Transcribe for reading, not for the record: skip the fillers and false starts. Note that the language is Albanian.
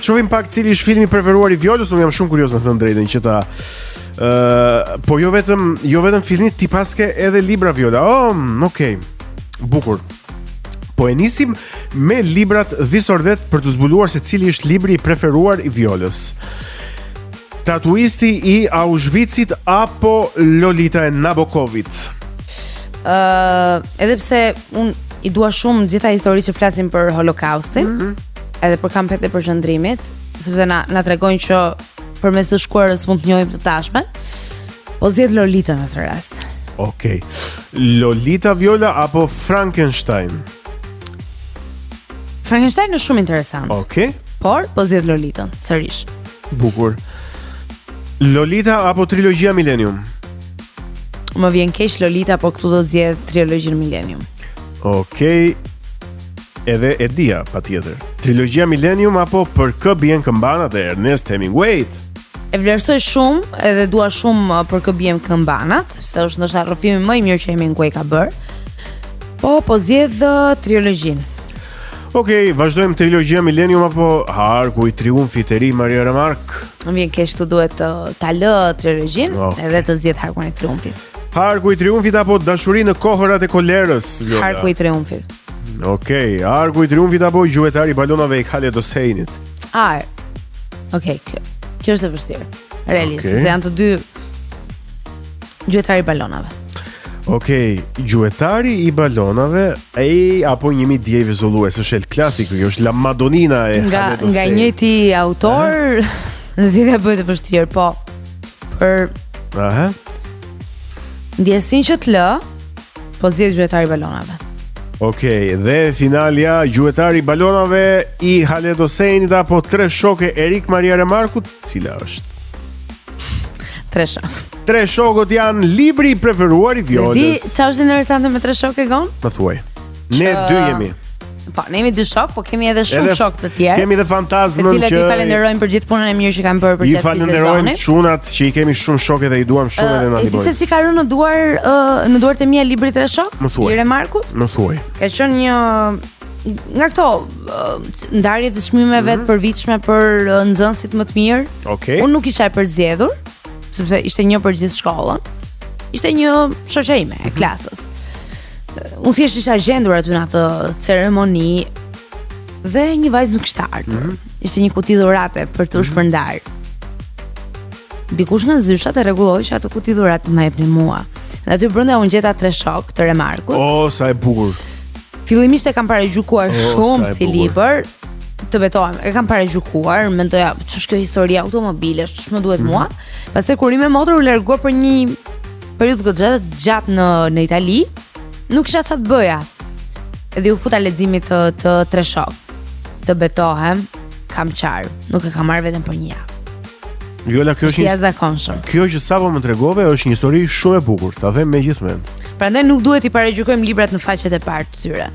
Shohim pak cili është filmi i preferuar i Violës, unë jam shumë kurioz me thënë drejtën që ta ë uh, po jo vetëm jo vetëm filmi, ti paske edhe libra Viola. Oh, okay. Bukur. Po e nisim me librat This or That për të zbuluar se cili është libri i preferuar i Violës. Tatuisti i Auschwitzit apo Lolita e Nabokovit? Ë, uh, edhe pse unë i dua shumë gjitha historitë që flasin për Holokaustin, mm -hmm. edhe për kampet e përqendrimit, sepse na na tregojnë që përmes të shkuarës mund të njohim të tashmen. Po zgjedh Lolitën në këtë rast. Okej. Okay. Lolita Viola apo Frankenstein? Frankenstein është shumë interesant. Okej. Okay. Por po zgjedh Lolitën sërish. Bukur. Lolita apo trilogjia Millennium? Më vjen keq Lolita, por këtu do zgjedh trilogjinë Millennium. Okej. Okay. Edhe e dija, patjetër. Trilogjia Millennium apo për kë bien këmbanat e Ernest Hemingway? E vlerësoj shumë edhe dua shumë uh, për kë bien këmbanat, sepse është ndoshta rrëfimi më i mirë që Hemingway ka bërë. Po, po zgjedh uh, trilogjinë. Okej, okay, vazhdojmë trilogjia Millennium apo Harku i Triumfit Erich Maria Remarque? Më vjen keq të duhet të ta lë trilogjinë okay. edhe të zgjedh Harkun e Triumfit. Harku i Triumfit apo Dashuri në kohërat e kolerës? Viola? Harku i Triumfit. Okej, okay, Harku i Triumfit apo Gjuetari i balonave i Khaled Hoseinit? Ah. Okej, okay, kjo, kjo është e vështirë. Realisht, okay. se janë të dy Gjuetari i balonave. Okej, okay, gjuetari i balonave, e apo një mijë diej vezullues, është El Clasico, kjo është La Madonnina e nga nga i njëjti autor, zgjidhja bëhet e vështirë, po për Aha. Ndjesinë që të lë, po zgjedh gjuetari i balonave. Okej, okay, dhe finalja gjuetari i balonave i Khaled Hoseinit apo tre shokë Erich Maria Remarkut, cila është? Tre shokë. Tre shokët janë libri i preferuar i Violës. Di çfarë është interesante me tre shokë Gon? Më thuaj. Ne dy jemi. Po, ne jemi dy shokë, po kemi edhe shumë shokë të tjerë. Kemi edhe fantazmën që të cilët i falenderojmë për gjithë punën e mirë që kanë bërë përgjatë këtij sezoni. I falenderojmë çunat që i kemi shumë shokë dhe i duam shumë edhe na ndihmojnë. E di se si ka rënë në duar në duart e mia libri Tre shokë? Më thuaj. I Remarkut? Më thuaj. Ka qenë një nga këto ndarje të çmimeve mm -hmm. të përvitshme për nxënësit më të mirë. Okej. Okay. Unë nuk isha e përzgjedhur, sepse ishte një për gjithë shkollën. Ishte një shoqe ime e mm -hmm. klasës. Unë thjesht isha gjendur aty në atë ceremoni dhe një vajzë nuk kishte ardhur. Mm -hmm. Ishte një kuti dhurate për t'u mm -hmm. shpërndarë. Dikush nga zyshat e rregulloi që atë kuti dhurate të më jepnin mua. Dhe aty brenda unë gjeta tre shokë të Remarkut. Oh, sa e bukur. Fillimisht e kam paragjykuar oh, shumë si libër, të betohem, e kam paragjykuar, mendoja, ç'është kjo histori automobilesh, ç'më duhet mm -hmm. mua. Pastaj kur ime motër u largua për një periudhë goxha të gjatë në në Itali, nuk kisha çfarë të bëja. Edhe iu futa leximit të të tre shokë. Të betohem, kam qarë, nuk e kam marrë veten për një javë. Viola, kjo është një jashtëzakonshëm. Kjo që sapo më tregove është një histori shumë e bukur, ta them me gjithë mend. Prandaj nuk duhet t'i paragjykojmë librat në faqet e parë të tyre.